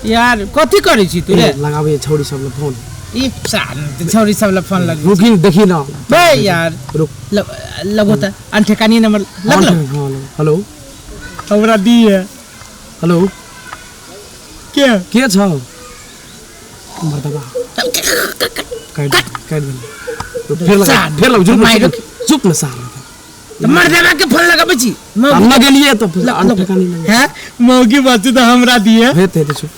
यार कथी करै छी तू रे? लगाबै छौड़ी सब ले फोन। ई साल छौड़ी सब ले फोन लग रुकी देखी ना। बे यार रुक। लगो त अनठेकानी नंबर लगलो। हां हेलो। हमरा दिए। हेलो। के के छौ? मर्दबा काट काट देल। फेर लगा फेर लग जुर चुप न सार। त मर्दबा के फोन लगाबै छी। हम न गेलिए तो अनठेकानी लगे। हैं मौगी बात त हमरा दिए। हेते हेते चुप।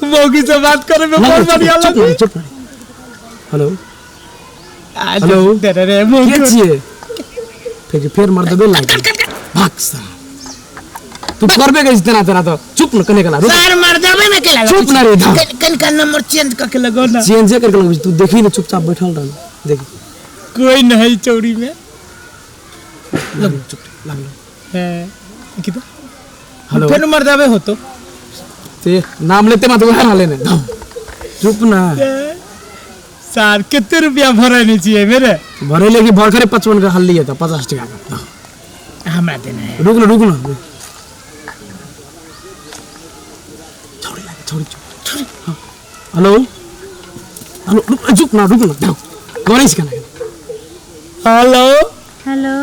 मौगी से बात करे में बहुत बढ़िया लगे। चुप। हेलो हेलो रे रे मौगी के छिए? फिर फिर मर्दबे लाग भाग सार। तू करबे कैसे तेना तेना तो चुप न कने कला सर मर्दबे में के लगा चुप ना रे। कन का नंबर चेंज करके लगाओ ना। चेंज करके लगबे तू देखी ना चुपचाप बैठल रह देख कोई नहीं चौड़ी में लग चुप लागलो है की तो हेलो फिर मर्दबे हो तो ते नाम लेते मत वह हाले ने चुप ना सर कितने रुपया भरे नहीं चाहिए मेरे भरे लेके भर करे 55 का हल लिया था 50 टका का हमरा देना है। रुक ना रुक ना छोड़ी लागे छोड़ी छोड़ी। हां हेलो हेलो रुक चुप ना रुक ना करे इसका ना। हेलो हेलो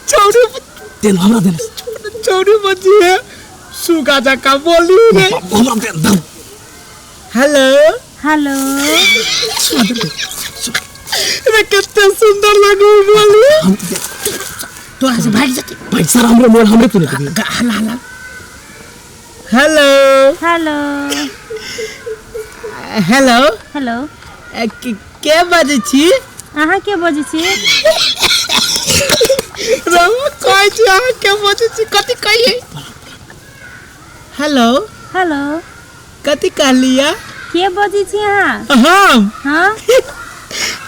छोड़ी तेल हमरा देना छोड़ी बची है सुगा जका बोली रे हमरा दे। हेलो हेलो रे कितने सुंदर लगू बोली तोरा से भाग जते भाई सर हमरे मोबाइल हमरे तू नहीं हला हला। हेलो हेलो हेलो हेलो के बजै छी? अहाँ के बजै छी? रहुआ कहै छी अहाँ के बजै छी कथी कहिए? हेलो हेलो कथी कहलियै? के बजै छी अहाँ? हम हाँ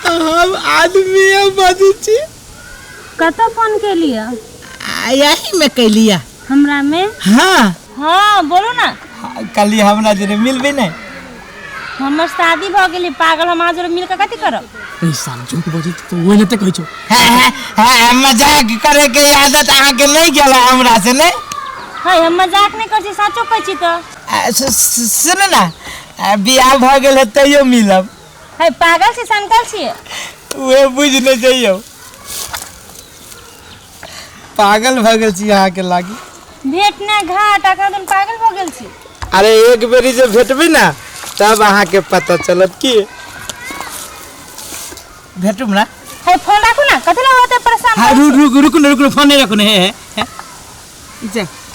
हम आदमी बजै छी। कतऽ फोन केलियै? यही में कैलियै। हमरा में? हाँ हाँ बोलू ना। कहलियै हमरा जरे मिलबै नहि? हमर शादी भऽ गेलै पागल हम अहाँ जरे मिल कऽ कथी करब? ए साला झूठ बजै तो ओहि लेते कहै छौ। हाँ मजाक करे के आदत अहाँ के नहीं गेल हमरा से नहीं? है हम मजाक नहीं करै छी सचो कहै छी तऽ। सुन ना बियाह भऽ गेल है तैयो मिलब। है पागल छी सनकल छी? उहे बुझि नहि जइयौ पागल भऽ गेल छी अहाँ के लागी। भेट ना घाट अखन तुम पागल भऽ गेल छी। अरे एक बेरी जे भेटबै ना तब अहाँ के पता चलत की भेटू ना। है फोन राखू ना कथी ला होते परेशान। हाँ रुक रुक रुक ना रुक फोन नहीं रखू ना। हे हे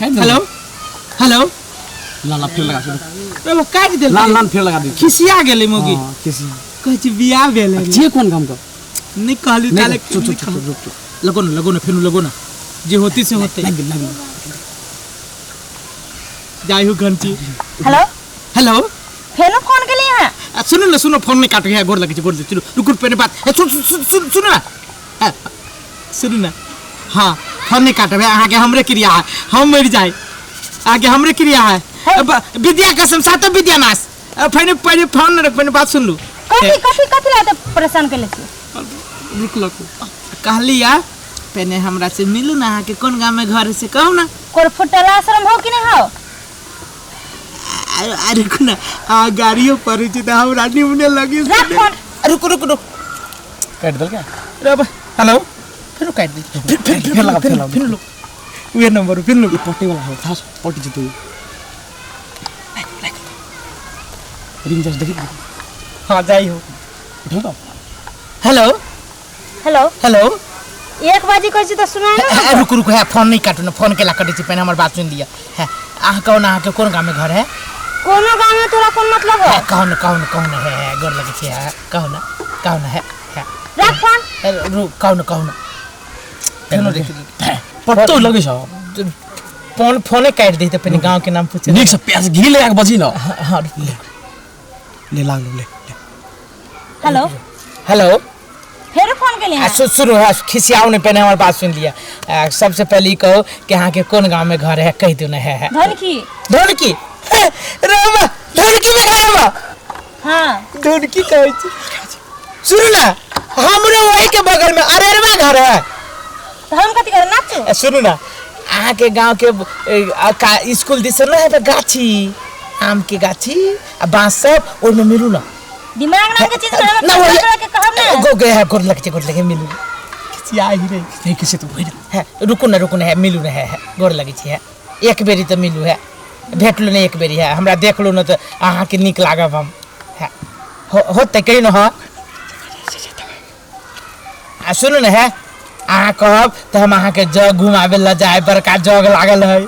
हेलो हेलो ला ला फिर लगा दे। रे काट देल लाल लाल फिर लगा दे। खिसिया गेलै मौगी। हां खिसिया कहै छी बियाह भेलै जे कोन काम कर नहीं कहली ताले चुप चुप चुप चुप लगो ना लगो ना फिर लगो ना जे होती से होते लग लग जाय हो घंटी। हेलो हेलो फेनो फोन केली अहाँ? सुनो ना सुनो फोन नहीं काटो है गोर लगे गोर लगे रुक रुक पहले बात सुन सुन सुन सुन ना सुन ना। हाँ फोन नहीं काटब अहाँ के हमरे क्रिया है हम मर जाए अहाँ के हमरे क्रिया है विद्या कसम सातो विद्या नाश। पहले पहले फोन रख पहले बात सुन लू। कथी कथी कथी ला त परेशान केले छी? रुक लकू कहली या पहले हमरा से मिलू ना अहाँ के कोन गांव में घर से कहू ना। कोर फुटल आश्रम हो कि नहीं हो? अरे रुक ना आ गाड़ियों पर छी त हमरा निमने लगी। रुक रुक रुक काट देल क्या? रे हेलो फिर काट दे फिर फिर फिर लगा फिर फिर लो उहे नंबर फिर लो पट्टी वाला हो थास पट्टी जितु रिंग जस्ट देखी। हां जाई हो उठो तो। हेलो हेलो हेलो 1 बजे कहै छी त सुना ना। रुक रुक है फोन नहीं काटू ना फोन के ला कटै छी पहले हमर बात सुन लिया। है अहाँ कहू ना अहाँ के कोन गांव में घर है? कोनो गांव में तोरा कोन मतलब हो? कहू ना कहू ना कहू ना है गोर लगे छी है कहू ना कहू ना है राख फोन। रुक कहू ना कहू ना फेनो देख पट्टो लगे छ फोन फोने काट दे त पहले गांव के नाम पूछे नीक से प्याज घी ले के बजी न। हां ले लागलो ले हेलो हेलो फेर फोन केली? सुनो खिसियाओ नहीं पहले हमार बात सुन लिया। सबसे पहले ई कहो कि अहाँ के कोन गांव में घर है कह दो ना। है धनकी धनकी रे धनकी में घर है। हां धनकी कहै छी सुन ना हमरो वही के बगल में अरेरवा घर है। तो हम कथी करब नाचू? सुनू ना अहाँके गाँवके स्कूल दिस न है गाछी, आम के गाछी आ बाँस सब, ओहिमे मिलू ना। दिमाग नाम के चीज करब ना, वही- के कहब ना। गो गए है, गोर लगे छै, गोर लगे, मिलू। खिसिया ही रे। नहीं किसी तो भइल। है, रुकू ना, रुकू ना, है, मिलू ना, है, है, गोर लगे छै, है। एक बेरी तऽ मिलू, है। भेटलू नहि एक बेरी, है, हमरा देखलू न तऽ अहाँके नीक लागब हम, है। होतै कही न, हँ। आ सुनू ने, है, अहाँ कहब तऽ हम अहाँके जग घुमाबे लए जाय, बड़का जग लागल है।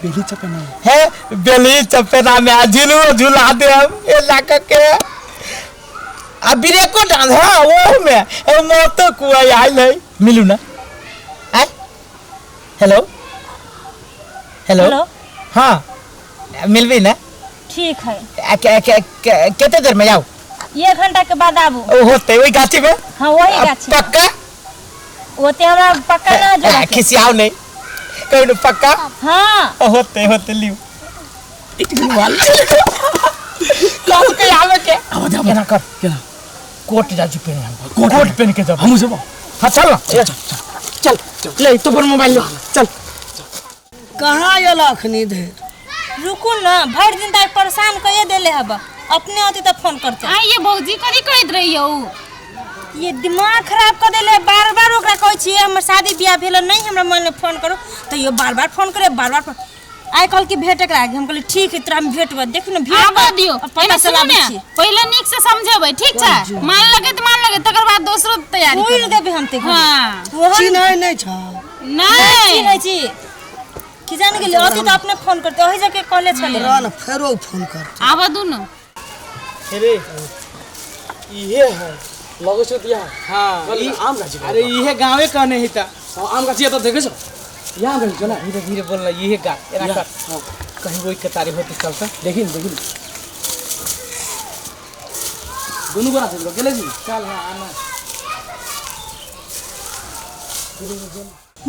बेली चपेना। है, बेली चपेना में आ झुलुओ झुला देब ए लाके के। आ ब्रेको डांस, हाँ, ओहू में ए मौतो कुआ आयल है। मिलू ना। आय? हेलो? हेलो? हेलो? हाँ, मिलबी ना? ठीक है। आ, कते देर में आऊ? एक घंटा के बाद आबू। ओ होते वही गाछी में? हाँ, वही आ, गाछी में। पक्का? ओते हमरा पक्का ना जो। खिसियाओ नहीं। कहीं ना पक्का? हाँ। ओ होते होते लियो। कल के आवे के। आवा जा, केना कर? केना? कोट जा छी पेन। कोट? कोट पेन के जब। हमहूँ जेबो। हाँ, चल ना। चल, चल। ले तो पर मोबाइल ले। चल। कहाँ आयल अखनी धरि? रुकू ना, भरि दिन तक परेशान कए देले हब। अपने होती तऽ फोन करते। आइए भौजी, कथी कहैत रहियौ? ये दिमाग खराब कर देले। बार बार ओकरा कहै छियै हमर शादी बियाह भेल नहीं, हमरा मन में फोन करो, तो ये बार बार फोन करे, बार बार फोन। आइ कहल कि भेटे के लागे, हम कहली ठीक है तोरा हम भेटब, देखू ने भेट आबऽ दियौ। अब पता एना सुनू चलाबै ने, छी। पहिले नीक से समझेबै, ठीक छै? मान लगे तऽ मान लगे, तकर बाद दोसरो तैयारी खोलि करबै। देबै हम ते घरे। हाँ। ओहन चिन्है नहि छ? नहि। चिन्है छी कि जान गेली, अथी तऽ अपने फोन करते, ओहि जगह कहले छलै। रह ने, फेरो फोन कर। आबऽ दू ने। रे इहे है। लगै छै तऽ यहाँ। हाँ, कहली आम गाछी। अरे इहे गाँवे कहने है त। हाँ, आम गाछी तऽ देखै छौ, यहाँ आम गाछी छौ ना? धीरे धीरे बोल ना, इहे गा एना यहाँ, कर। हाँ। कहीं वही कतारी होते चलता। देखी न, देखी न। दुनू गोरा छै, गेले छी। चल, हाँ, आना।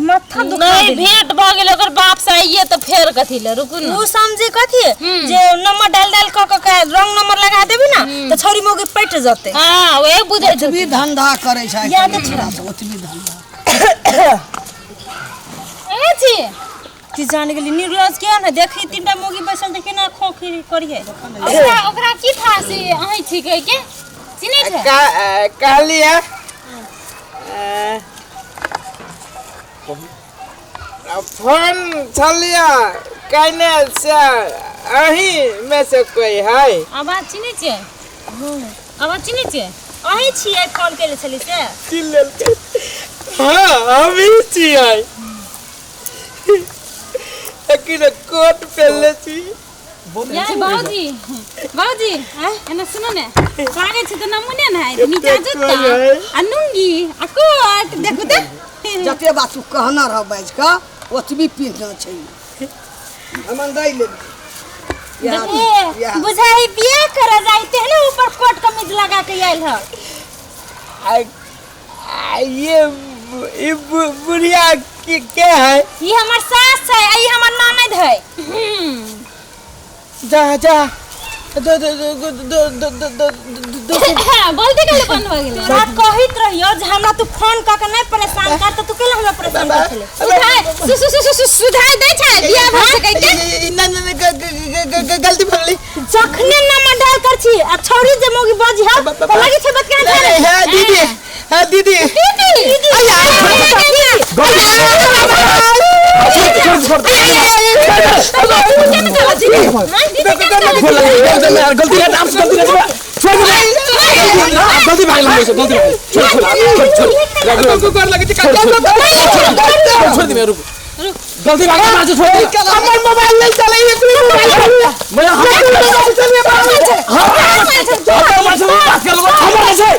माथा दुखा नहि देले। भेंट भऽ गेल ओकर बाप से आइए तऽ फेर कथी ले, रुकू ने। उ समझे कथी जे नंबर डाल डाल क क के रंग नंबर लगा देबी ना तऽ छौरी मौगी पटि जतै। हाँ, वएह बुझै छथिन। ओतबी धंधा करै छै। याद छै। ओतबी धंधा। ए छी। की जान गेली निर्लज किया ने देखी, तीनटा मौगी बैसल देखी ना खोखी करिए। ओकरा ओकरा की था से अहीं छी कहि के चिन्है छै? कहली है फोन छलिया कहने से अही में से कोई है? आवाज चिन्है छियै? आवाज चिन्है छियै? अहीं छियै फोन केले छली से? चिन्ह लेलकै। हाँ, हम ही छियै। लेकिन कोट पहनले छी। यार बाबूजी, बाबूजी, एना सुनू ने, लागै छै तऽ नमूने ने है, नीचा जूता आ लुंगी आ कोट, देखू तऽ। जते बात तू कहना रह बाजि कऽ ओतबी पिन्हना छै। हमन दै ले। ए, बुझाई बियाह करे जाइते है ना, ऊपर कोट कमीज लगा के आयल है। आ, ये बुढ़िया के है? ई हमर सास है आ ई हमर ननद है। जा जा, दो दो दो दो दो दो दो दो दो। बोलते गेलै बंद भऽ गेलै। तोरा कहैत रहियो जे हमरा तू फोन कऽ के नहि परेशान कर, तऽ तू केला हमरा परेशान कर छले? सुधार सु सु सु सु सुधार दै छै बियाह भऽ सकै के। ना ना ना, गलती भऽ गेलै। जखने नंबर डायल कर छी आ छौरी जे मौगी बजी है तऽ लगै छै बतका नहीं, है दीदी, है दीदी। दीदी। गलती है, नाम से गलती है, छोड़ दे। गलती भाग लम्बे से गलती भाग, छोड़ छोड़ छोड़ छोड़। गोर लगे छै। छोड़ दे, रुक, गलती भाग ना, छोड़ दे। हमर मोबाइल नहीं चले, एकरे मोबाइल। मैं हम हम बात कर लो, हमरा से।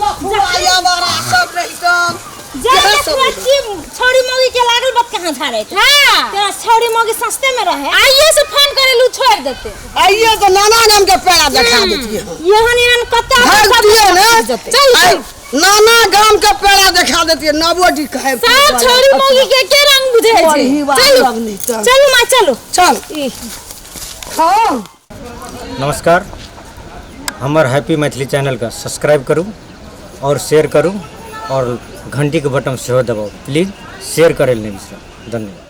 लफुआ बारा सब रहितन। जा देखू, छौरी मौगी के लागल बत कहाँ झाड़े। हाँ। तेरा छौरी मौगी सस्ते में रहे। आइए से फोन करेलू छोड़ देते। आइए तो नाना नाम के पेड़ा देखा देतियै हम। एहन एहन कत्ता भाग दियौ ने। चल। आइ नाना गाम के पेड़ा देखा देतियै, नवोडी खाय। सब छौरी मौगी के के रंग बुझै छै। पढ़ी बात चलू। सब नहीं चल। चलू माँ, चलू। चल खाओ। नमस्कार, हमर हैप्पी मैथिली चैनलके सब्सक्राइब करू। आओर शेयर करू आओर घण्टीके बटन सेहो दबाउ। प्लीज शेयर करै लए नहि बिसरू। धन्यवाद।